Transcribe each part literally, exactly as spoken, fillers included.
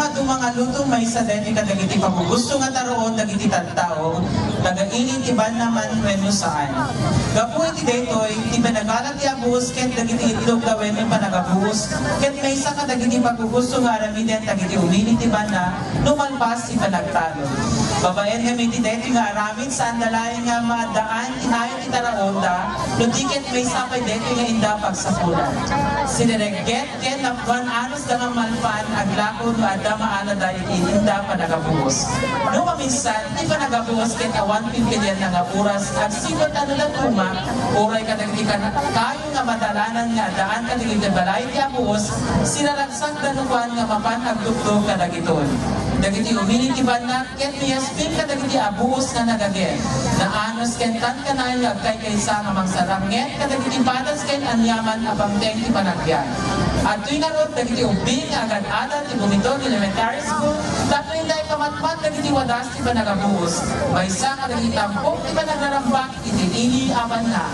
Adu nga luto maysa daytoy kadagiti pagugusto nga taraon dagiti tattao, nagaili ti banna man wenno saan. Gapu iti daytoy, ti panagala ti abuos ket dagiti itlog wenno panagabuos ket maysa kadagiti pagugusto nga aramiden dagiti umili ti banna no malpas ti panagtalon. Babaen ngem iti daytoy nga aramid, saanda laeng nga maaddaan ti hayo ti taraonda, no di ket maysa pay daytoy nga inda pagsapulan. Siniregget ken napnuan anusda nga malpas aglako no adda maalada iti inda panagabuos. No maminsan, ti panagabuos ket awan pimpilianna nga oras, agsipud ta no dadduma, uray kadagiti kan-, kayo nga madalanan nga addaan kadagiti balay ti abuos, siraragsak da no kuan nga mapan agtugtog kadagitoy. Dagiti umili ti banna ket miyasping kadagiti abuos nga nagagen. Naanus ken tankanayon nga agkaykaysa nga mangsaranget kadagiti padas ken aniaman a bangteng ti panagbiag. Adtoy ngarud dagiti ubbing nga agad-ada ti Bumiton Elementary School tapno inda ikamatmat dagiti wadas ti panagabuos. Maysa kadagiti tampok ti panagrarambak iti ili a banna.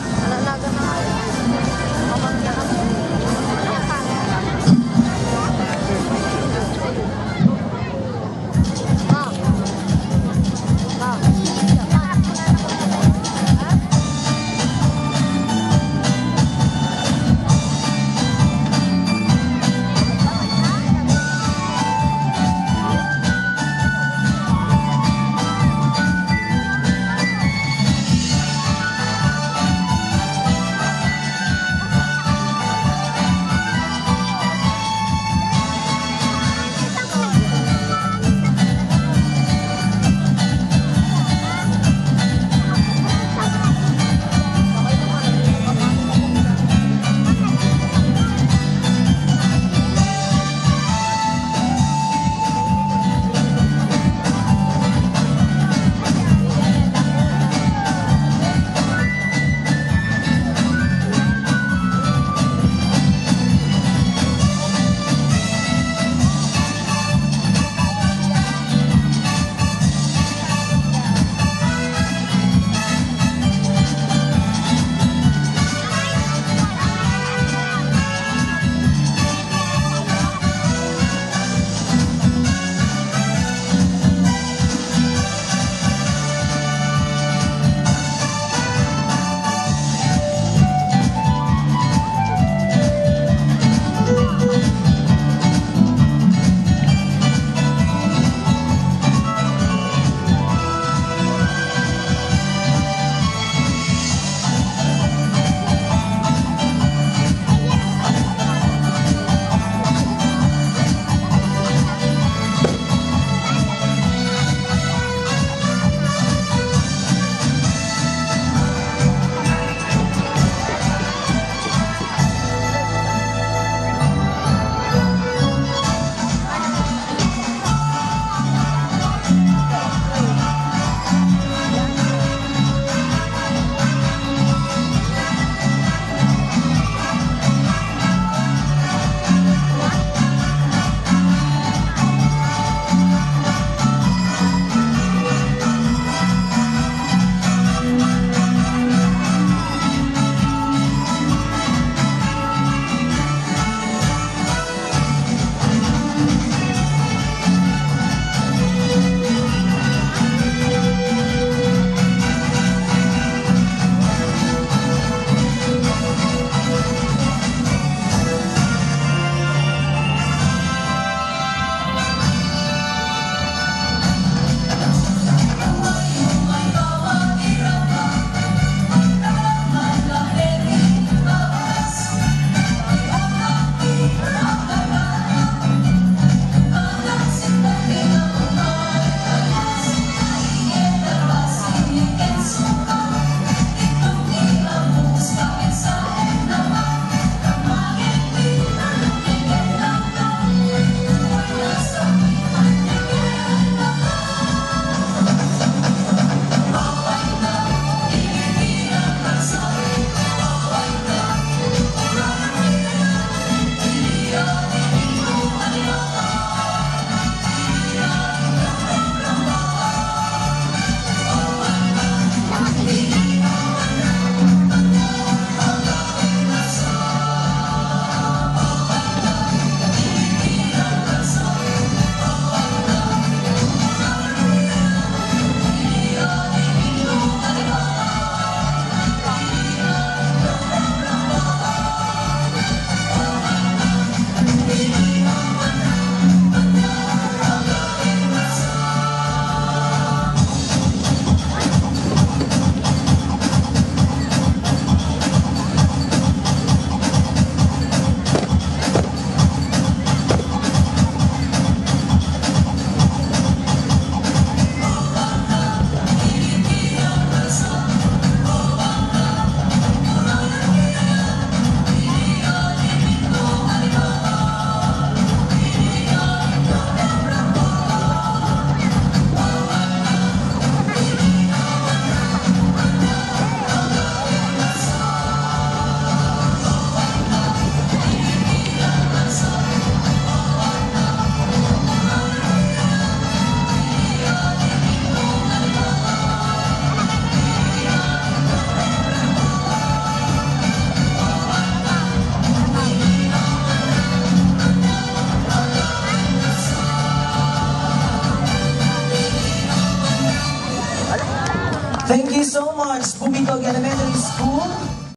Thank you so much, Bubitog Elementary School.